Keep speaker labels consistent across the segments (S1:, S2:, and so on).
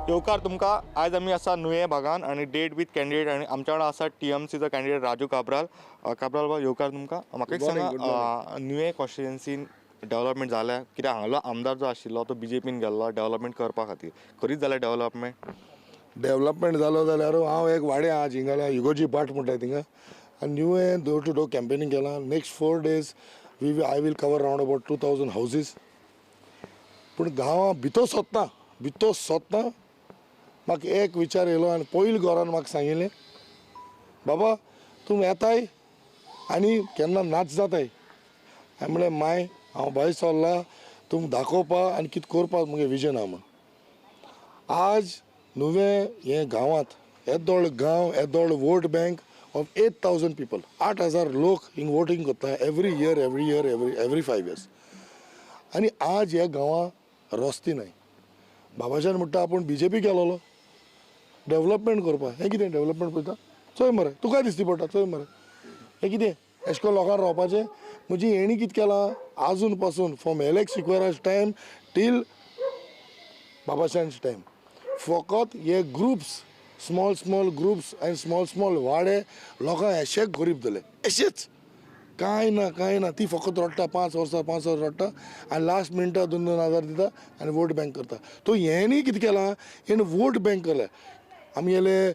S1: येवकार तुमकां. आयज आमी आसा नुवें भागान आनी डेट विथ कॅन्डिडेट आनी आमच्या वांगडा आसा टीएमसीचो कॅन्डिडेट राजू काब्राल. काब्राल बाब, येवकार तुमकां. म्हाका एक
S2: Good morning.
S1: सांगा, नुवें कॉन्स्टिट्युएन्सीन डेव्हलपमेंट जाल्या? कित्याक हांगलो आमदार जो आशिल्लो तो बीजेपीन गेल्लो डेव्हलपमेंट करपा खातीर. खरीच जाल्या डेव्हलपमेंट?
S2: डेव्हलपमेंट जालो जाल्यार हांव एक वाडे आहा हिंगा, इगोजी पाट म्हणटा थिंगा, आनी नुवें डोर टू डोर कॅम्पेनींग केलां. Next 4 days we I will cover round about 2,000 houses. पूण गांवां भितर सोदता भितर सोदता म्हाका एक विचार येयलो आनी पयलीं घरान म्हाका सांगिल्लें, बाबा तूं येताय आनी केन्ना नाच जाताय. हांवें म्हणलें, माय, हांव भायर सरला तुमकां दाखोवपा आनी कितें करपाक मुगे विजन आहा म्हूण. आज नुवें हे गांवांत येदोळ गांव, येदोळ vote bank of 8,000 people, 8,000 लोक हिंग वोटींग करता every year, every year, every 5 years. आनी आज ह्या गांवां रस्ते नाय. बाबाजान म्हणटा आपूण बीजेपी गेलोलो डेव्हलपमेंट करपाक. हें कितें डेव्हलपमेंट पळयता? चोय मरे, तुका दिसती पडटा. चोय मरे, हें कितें एशें करून लोकांक रावपाचें? म्हणजे हेणी कितें केलां आजून पासून, from Alex Sequeira's time till Babasaheb time, फकत हे ग्रुप्स, स्मॉल स्मॉल ग्रुप्स आनी स्मॉल स्मॉल वाडे लोकांक अशेच गरीब जाले. अशेच कांय ना, कांय ना. ती फकत रडटा 5 वर्सां, 5 वर्सां रडटा आनी लास्ट मिनटा दोन दोन हजार दिता आनी वोट बँक करता. तो हेणी कितें केलां? हेणी वोट बँक केल्या. आमगेले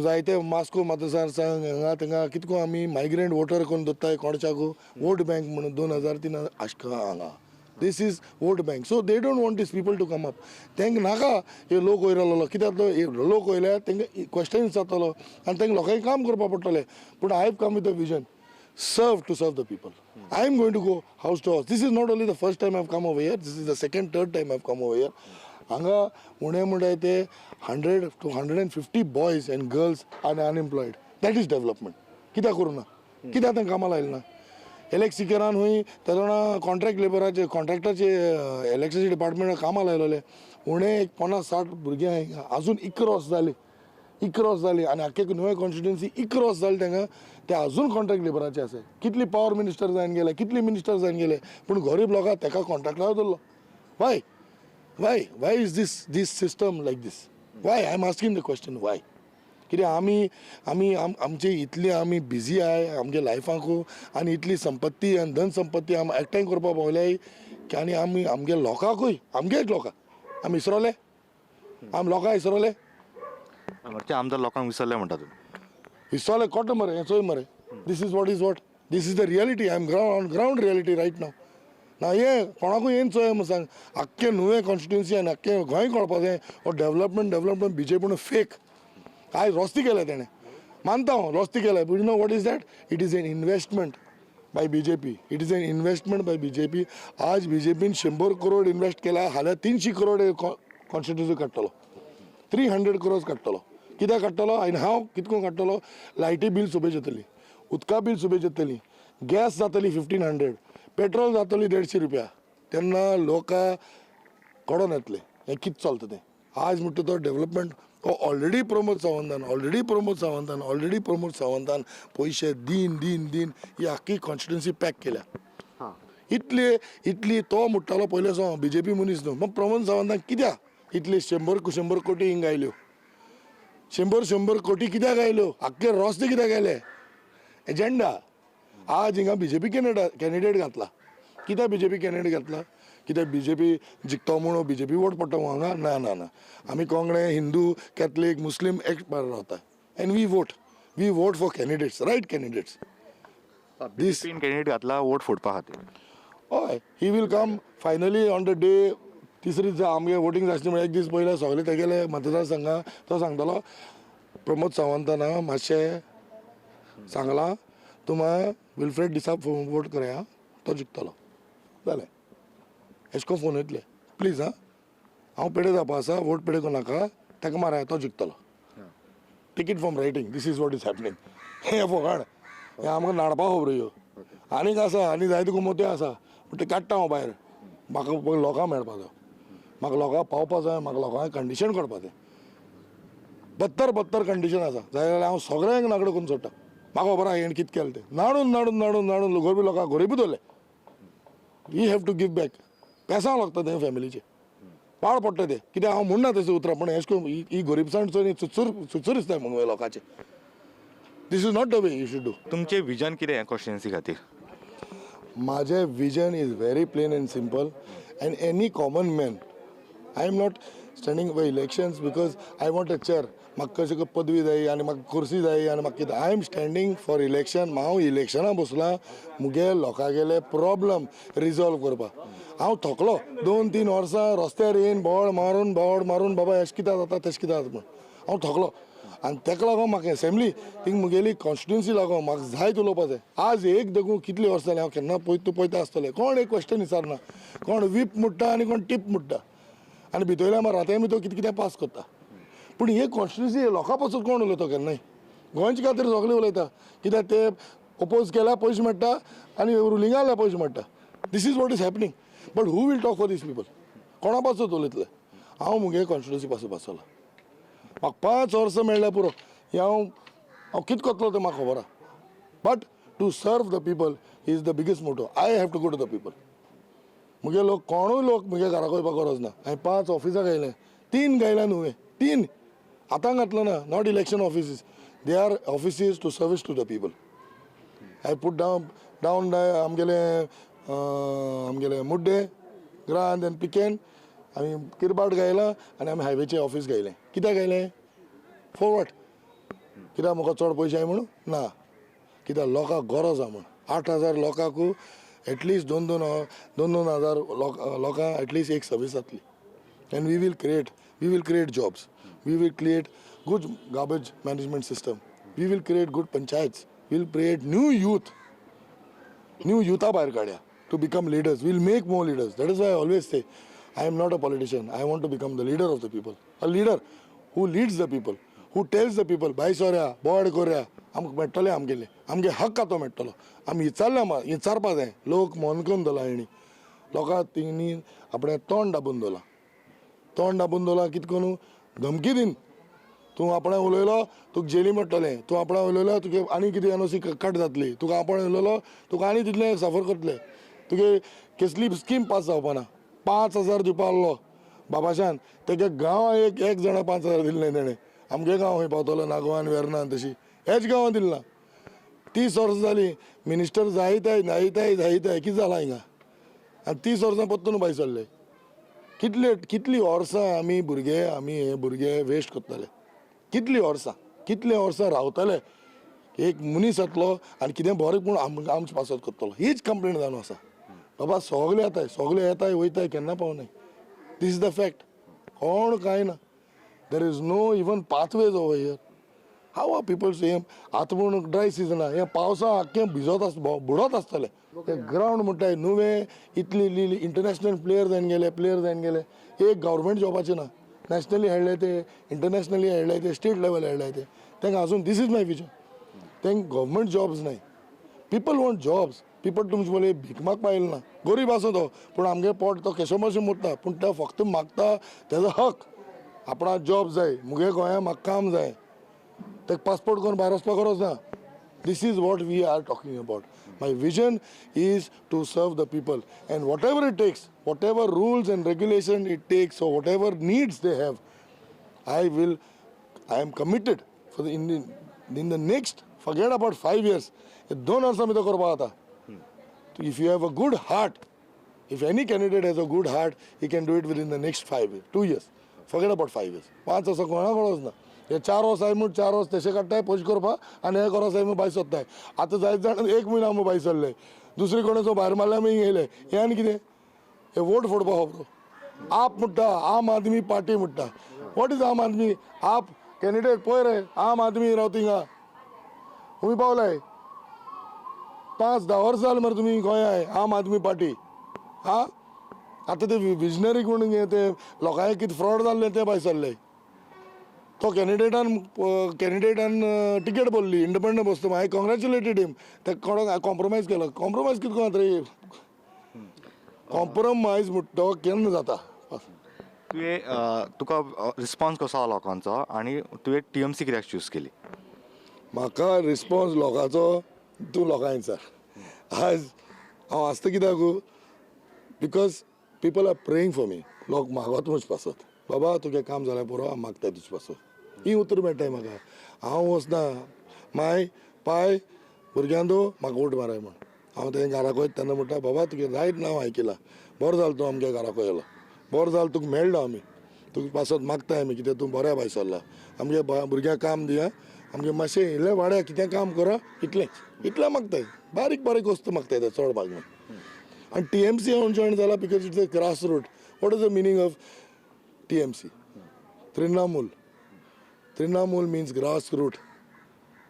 S2: जायते मास्को मतदारसंघ, हांगा थिंगा कितको आमी मायग्रंट वोटर करून दवरताय कोणच्याकू वोट बँक म्हणून 2,000, 3,000 अशें हांगा. This is vote bank, so they don't want these people to come up. तांकां नाका हे लोक वयर आसलेलो. कित्याक तो हे लोक वयल्यार तांकां क्वेश्चन विचारतलो आनी तांकां लोकांक काम करपाक पडटलें. पूण I have come with a vision serve to serve the people. I am going to go house to house. This is not only the first time I've come over here, this is the second, third time I've come over here. हांगा उणें म्हणटाय ते 100 to 150 boys and girls are unemployed. That is development? कित्याक करूं ना? कित्याक तांकां कामां लायलें ना? एलेक्स सिकेरान हुंय तेदोणा कॉन्ट्रॅक्ट लेबराचे, कॉन्ट्रॅक्टाचे, इलेक्ट्रिसिटी डिपार्टमेंटाक कामां लायलोले उणें एक 50-60 भुरगे हिंगा. अजून 11 वर्सां जालीं, 11 वर्सां जालीं आनी आख्खे नुवें कॉन्स्टिट्युएन्सी 11 वर्सां जालीं तांकां ते अजून कॉन्ट्रॅक्ट लेबराचे आसा. कितली पावर मिनिस्टर जावन गेले, कितली मिनिस्टर जावन गेले, पूण गरीब लोकांक तेका कॉन्ट्रॅक्टार दवरलो. Why, why, why is this system like this? Why? I am asking the question, why? कित्याक आमी आमचे इतली आमी बिजी आहाय आमगे लायफांकू आनी इतली संपत्ती आनी धन संपत्ती आमी एकठांय करपाक पावल्याय की आनी आमी आमगे लोकांकूय, आमगेच लोकांक आमी विसरोले, आमी लोकांक विसरोले.
S1: हांगाचे आमदार लोकांक विसरले म्हणटा तुमी?
S2: विसरले कोटा मरे. हें चोय मरे, this is what is what this is the reality. I am ground on ground reality right now. ना हें कोणाकूय येवन चोय म्हूण सांग. आख्खें नुवें कॉन्स्टिट्युएन्सी आनी आख्खें गोंय कळपा जाय हो डेव्हलपमेंट, डेव्हलपमेंट बीजेपीन फेक. आयज रस्ते केले तेणें, मानता हांव रस्ते केले, but you know what is that? It is an investment by BJP. It is an investment by BJP. आज बीजेपीन 100 करोड इन्वेस्ट केला. हाल्यां 300 करोड कॉन्स्टिट्युएन्सी काडटलो, 300 क्रोर्स काडटलो. कित्याक काडटलो आनी हांव कितको काडटलो? लायटी बील सुबेज जातली, उदका बील सुबेज जातली, गॅस जातली 1,500, पेट्रोल जातली 150 रुपया. तेन्ना लोकां कडोन येतले हें कितें चलता तें. आज म्हणटा तो डेव्हलपमेंट हो ऑलरेडी प्रमोद सावंतान, ऑलरेडी प्रमोद सावंतान, ऑलरेडी प्रमोद सावंतान पयशे दीन दीन दीन ही आख्खी कॉन्स्टिट्युएन्सी पॅक केल्या. इतली इतली तो म्हणटालो पयले सावन बीजेपी मनीस न्हू. मग प्रमोद सावंतान कित्याक इतले शंबर शंबर कोटी हिंगा आयल्यो? शंबर शंबर कोटी कित्याक आयल्यो? आख्खे रस्ते कित्याक आयले? एजेंडा. आज हिंगा बीजेपी कॅन्डिडेट घातला. कित्याक बीजेपी कॅन्डिडेट घातला? कित्याक बीजेपी जिखतो म्हणून बीजेपी वोट पडटा म्हणून हांगा? ना ना ना. आमी कोंगणे, हिंदू, कॅथलीक, मुस्लीम एक बार रावता and we vote for candidates, right candidates.
S1: बीजेपीन कॅन्डिडेट घातला वोट फोडपा खातीर.
S2: हय, he will come finally on the day. तिसरी दिसा आमगे वोटींग आसली म्हणल्यार एक दीस पयले सगळे तेगेले मतदारसंघा तो सांगतलो, प्रमोद सावंतान मातशें सांगलां, तुमा विल्फ्रेड डिसा वोट करया, तो जिखतलो. जालें. एशे कोन फोन येतले, प्लीज आं, हांव पेडे जावपा आसा, वोट पेडे करूं नाका, ताका माराय, तो जिखतलो. Take it from writing, this is what is happening. हें फोकाण, हें आमकां नाडपा खबरो ह्यो. आनीक आसा, आनी जायते गुमोत्यो आसा, पूण ते काडटा हांव भायर. म्हाका पयलीं लोकांक मेळपा जाय, म्हाका लोकांक पावपा जाय, म्हाका लोकांक कंडिशन कळपा जाय. बत्तर बत्तर कंडिशन आसा जाय जाल्यार हांव सगळ्यांक नागडो करून सोडटा. म्हाका खबर आहा हेणें कितें केलें तें. नाडून नाडून नाडून नाडून गरीब लोकांक गरीबूच दवरले. We have to give back. पेसांव लागता तें फॅमिलीचें. पाड पडटा ते कित्याक हांव म्हणना तशें उतरां पूण अशें करून ही गरिबसाण चोय चुचूर चुचूर दिसता मुगे लोकांचे. This is not the way you should do.
S1: तुमचें विजन कितें ह्या कॉन्स्टिट्युएन्सी खातीर?
S2: माझे vision is very plain and simple and any common man. I am not standing for elections because I want a chair. म्हाका कशें पदवी जाय आनी म्हाका कुर्सी जाय आनी म्हाका कितें. I am standing for election. हांव इलेक्शनाक बसलां मुगे लोकांगेले प्रॉब्लम रिजॉल्व करपाक. हांव थकलो 2-3 वर्सां रस्त्यार येवन बोवाळ मारून बोवाळ मारून बाबा अशें कित्याक जाता तशें कित्याक जाता म्हूण हांव थकलो. आनी ताका लागून म्हाका एसेंब्ली थिंग मुगेली कॉन्स्टिट्युएन्सी लागून म्हाका जायत उलोवपा जाय. आज एक देखून कितली वर्सां जालीं हांव केन्ना पळयता पळयता आसतलें कोण एक क्वेश्चन विचारना, कोण वीप मुट्टा आनी कोण टीप मुट्टा आनी भितरल्या राते भितर कितें कितें पास करता. पूण हे कॉन्स्टिट्युएन्सी लोकां पासून कोण उलयता केन्नाय? गोंयचे खातीर सगळे उलयता कित्याक ते ओपोज केल्यार पयशे मेळटा आनी रुलिंगा जाल्यार पयशे मेळटा. This is what is happening. But who will talk for these people? कोणा पासून उलयतले? हांव मुगे कॉन्स्टिट्युएन्सी पासून बसला. म्हाका 5 वर्सां मेळ्ळ्यार पुरो. हें हांव हांव कितें करतलो तें म्हाका खबर आहा. But to serve the people is the biggest motto. I have to go to the people. मुगे लोक कोणूय लोक मुगे घराक वयपाक गरज ना. हांवें 5 ऑफिसां गायलें, 3 गायल्या न्हू, 3 आतां घातलो ना. Not election offices, they are offices to service to the people. I put down down आमगेले आमगेले मुड्डे ग्रांद आनी पिकेन आमी किरबाट गायलां आनी आमी हायवेचें ऑफीस गायलें. कित्याक गायलें? For what? कित्याक म्हाका चड पयशे जाय म्हणून ना, कित्याक लोकांक गरज आहा म्हूण. 8,000 लोकांक एटलिस्ट 2-2 हजार लोकांक एटलिस्ट एक सर्वीस जातली. And we will create jobs, we will create good garbage management system, we will create good panchayats, we will create new youth, new युथा भायर काडया to become leaders. We will make more leaders. That is why I always say I am not a politician. I want to become the leader of the people. A leader who leads the people, who tells the people, भाई सोऱ्या बोड कोऱ्या आमकां मेळटलें, आमगेलें आमगे हक्क आतां मेळटलो. आमी विचारल्या विचारपा जाय. लोक मन करून दवरला हेणी लोकांक तेणी आपणें तोंड दाबून दवरलां. तोंड दाबून दवरलां कितें करून धमकी दीन. तूं आपणें उलयलो तुका जेली मेळटलें, तूं आपणें उलयलो तुगे आनी कितें एनओसी कट जातली, तुका आपणें उलयलो तुका आनी तितलें सफर करतले, तुगे कसली स्कीम पास जावपा ना. 5,000 दिवपा आहलो बाबाशान, तेगे गांवां एक एक जाणा 5,000 दिल्लें तेणें. आमगे गांव खंय पावतलो नागवान वेर्नान तशी हेच गांवां दिल्ला. 30 वर्सां जालीं मिनिस्टर जायताय जायताय जायताय कितें जालां हिंगा. आनी 30 वर्सां परतून भायर सरले. कितले कितलीं वर्सां आमी भुरगे आमी हे भुरगे वेस्ट करतले. कितलीं वर्सां कितलीं वर्सां रावतले. एक मनीस जातलो आनी कितें बरें पूण आमचे पासत करतलो. हीच कंप्लेन जावन आसा. बाबा सगळे येताय सगळे येताय वयताय केन्ना पावनाय. This is the fact. कोण कांय ना. There is no even pathways over here. How are people same? आतां पूण ड्राय सिजन आहा, हें पावसा आख्खें भिजत आस बुडत आसतलें. ते ग्रावंड म्हणटाय नुवें इतली इल्ली इंटरनॅशनल प्लेयर जावन गेले, प्लेयर जावन गेले. एक गव्हर्मेंट जॉबाचें ना. नॅशनली खेळ्ळे ते, इंटरनॅशनली खेळ्ळे ते, स्टेट लेवल खेळ्ळे ते. तांकां अजून this is my vision. तांकां गव्हर्मेंट जॉब्स नाय. People want jobs. People तुमचे बोले भीक मागपा येयलो ना. गरीब आसूं तो पूण आमगे पोट तो केशो मातशें मोडटा पूण तो फक्त मागता तेजो हक. आपणाक जॉब जाय, मुगे गोंया म्हाका काम जाय, ताका पासपोर्ट करून भायर वचपाक गरज ना. This is what we are talking about. My vision is to serve the people and whatever it takes, whatever rules and regulation it takes or whatever needs they have, I am committed for the in the next, forget about 5 years, 2 वर्सां भितर करपाक जाता. If you have a good heart, if any candidate has a good heart, he can do it within the next 5 years, 2 years. Forget about 5 years. 5 वर्सां कोणाक गरज ना. हे 4 वर्सां आमी म्हूण 4 वर्स तशें काडटाय पयशे करपाक आनी हे वर्सां आमी भायर सोदताय. आतां जायत जाण 1 म्हयनो आमी भायर सरले, दुसरे कोणाचो भायर मारल्यार आमी येयले. हें आनी कितें हे वोट फोडपा खबरो. आप म्हणटा आम आदमी पार्टी म्हणटा. What is Aam Aadmi? आप कॅन्डिडेट पळय रे आम आदमी रावता थिंगा. तुमी पावलाय 5-10 वर्सां जालीं मरे तुमी गोंयांत आम आदमी पार्टी. आं आतां ते विजनरी कोण ते लोकांक कितें फ्रॉड जाल्लें तें भायर सरले. तो कॅन्डिडेटान कॅन्डिडेटान टिकेट भरली, इंडिपेंडंट बसतो. हांवें कॉंग्रेच्युलेटेड हिम. तेका कोणाक कॉम्प्रोमायज केलो. कॉम्प्रोमायज कितें कोण रे? कॉम्प्रोमायज म्हणटा तो केन्ना जाता.
S1: तुवें तुका रिस्पॉन्स कसो आहा लोकांचो आनी तुवें टीएमसी कित्याक चूज केली?
S2: म्हाका रिस्पॉन्स लोकांचो तूं लोकांक विचार. आज हांव आसता कित्याक? Because People are praying for me. लोक मागत म्हजे पासत, बाबा तुगें काम जाल्यार पुरो, हांव मागता तुजे पासत. ही उतरां मेळटाय म्हाका. हांव वचना माय पाय भुरग्यां दो म्हाका वोट माराय म्हूण. हांव तें घराक वयता तेन्ना म्हणटा, बाबा तुगें रायट नांव आयकिलां, बरो जालो तूं आमगे घराक येयलो, बरो जालो तुका मेळ्ळो, आमी तुका पासत मागताय आमी, कित्याक तूं बऱ्या भायर सरला, आमगे भुरग्यांक काम दिया, आमगे मातशें इल्लें वाड्या कितें काम करा, इतलें इतलें मागताय, बारीक बारीक वस्तू मागताय ते, चड मागना. आनी टीएमसी हांव जॉयन जाला because it's a grass root. What is the meaning of TMC? Trinamool. Trinamool means grass root.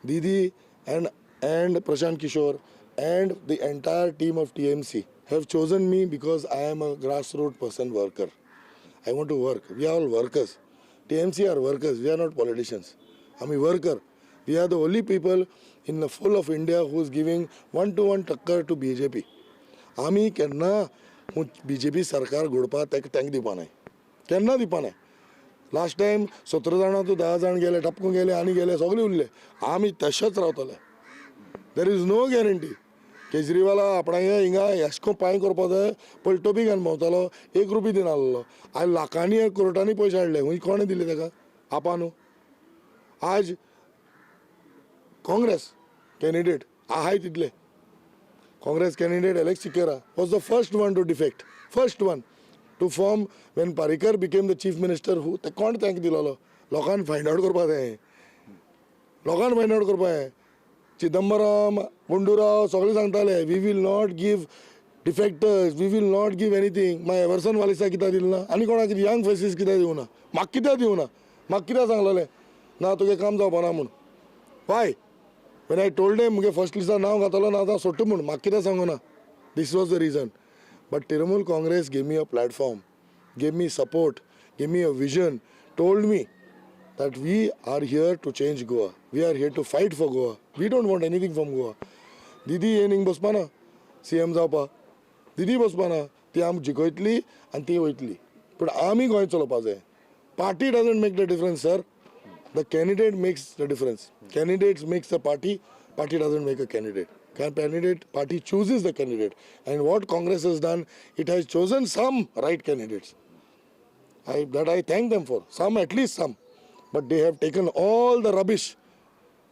S2: Didi and Prashant Kishor and the entire team of TMC have chosen me because I am a grassroots person worker. I want to work. We are all workers. TMC are workers. We are not politicians. I'm a worker. We are the only people in the full of India who is giving one-to-one takkar to BJP. आमी केन्ना BJP सरकार घडपा ताका तांकां दिवपा नाय, केन्ना दिवपा नाय. लास्ट टायम 17 जाणां तूं 10 जाण गेले, टपकून गेले आनी गेले, सगळे उरले. आमी तशेंच रावतले. There is no guarantee. केजरीवाला आपणागे हिंगा एशको पांय करपा जाय, पयलीं टोपी घालून भोंवतालो, 1 रुपया दिनासलो. आयज लाखांनी कोर्टांनी पयशे हाडले, खंय कोणें दिले ताका? आपा न्हू. आज काँग्रेस कॅन्डिडेट आहाय तितले. Congress candidate Alex Sequeira was the first one to defect, first one to form when Parrikar became the chief minister. Who ते कोण तांकां दिलोलो? लोकांनी फायंड आवट करपा जाय, लोकांनी फायंड आवट करपा जाय. चिदंबरम, गुंडूराव सगळे सांगताले, we will not give defectors, we will not give anything. मागीर एवर्सन वालिसा कित्याक दिलें ना? आनी कोणाक यंग फेसीस कित्याक दिवना? म्हाका कित्याक दिवना? म्हाका कित्याक सांगलेलें ना तुगें काम जावपा ना म्हूण? Why? When I told him मुगे फर्स्ट लिस्टार नांव घातलो ना आतां सोडटा म्हूण, म्हाका कित्याक सांगूना? This was the reason. But Trinamool Congress gave me a platform, gave me support, gave me a vision, told me that we are here to change Goa, we are here to fight for Goa, we don't want anything from Goa. दीदी येवन हिंग बसपाना CM जावपा, दीदी बसपाना, ती आमकां जिखयतली आनी ती वयतली, पूण आमी गोंय चलोवपा जाय. Party doesn't make the difference sir, the candidate makes the difference. Candidates makes the party, party doesn't make a candidate. Candidate, party chooses the candidate. And what Congress has done, it has chosen some right candidates. That I thank them for, some, at least some. But they have taken all the rubbish,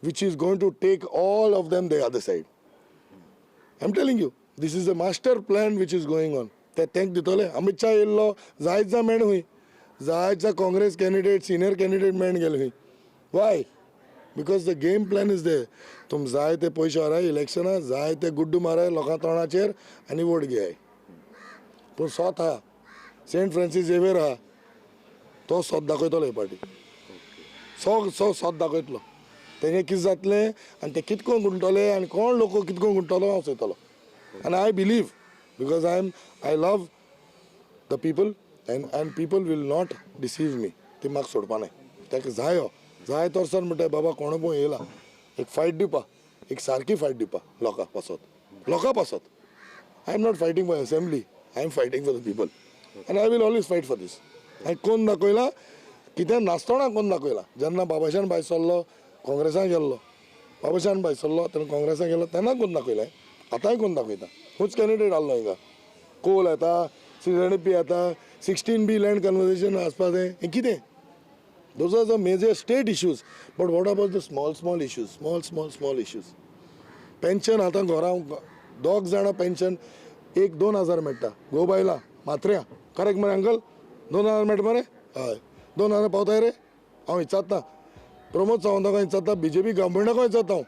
S2: which is going to take all of them the other side. I'm telling you, this is a master plan which is going on. They thank ditole. Amit Shah yello, जायचा मेण हुई, जायचा Congress candidate, senior candidate मेण गेले हुई. Why? Because the game plan is there. तुम जाय ते पयशे हाराय इलेक्शना, जाय ते गुड्डू माराय लोकां तोंडाचेर आनी वोट घेयाय. पूण सोत आहा, सेंट फ्रांसीस झेवियर आहा, तो सोत दाखयतलो हे पार्टी, सो सोत दाखयतलो. तेंगे कितें जातलें आनी ते कितको गुंतले आनी कोण लोक कितको गुंतलो हांव चोयतलो. आनी I believe because I love the people and people will not deceive me. ती म्हाका सोडपा नाय. ताका जायो जाय तरसन म्हणटा बाबा कोण पळोवंक येयला, एक फायट दिवपा, एक सारकी फायट दिवपा लोकां पासत, लोकां पासत. I am not fighting for assembly, I am fighting for the people and I will always fight for this. हांवें कोण दाखयला, कितें नासतना कोण दाखयला. जेन्ना बाबाशान भायर सरलो काँग्रेसान गेल्लो, बाबाशान भायर सरलो तेन्ना काँग्रेसान गेल्लो, तेन्ना कोण दाखयलें, आतांय कोण दाखयता. खूच कॅन्डिडेट आहलो हिंगा, कोल येता, सिजणपी येता, 16B land conversation आसपा जाय. हें कितें? Those are the major state issues. But what about the small, small issues? Small, small, small issues. Pension आतां घरा दोग जाणां पेन्शन 1-2 हजार मेळटा. घोव बायलां मात्र्या, करेक्ट मरे अंकल? 2 हजार मेळटा मरे? हय, 2 हजार पावताय रे? हांव विचारता प्रमोद सावंताक विचारता, बीजेपी गव्हर्मेंटाक विचारता हांव.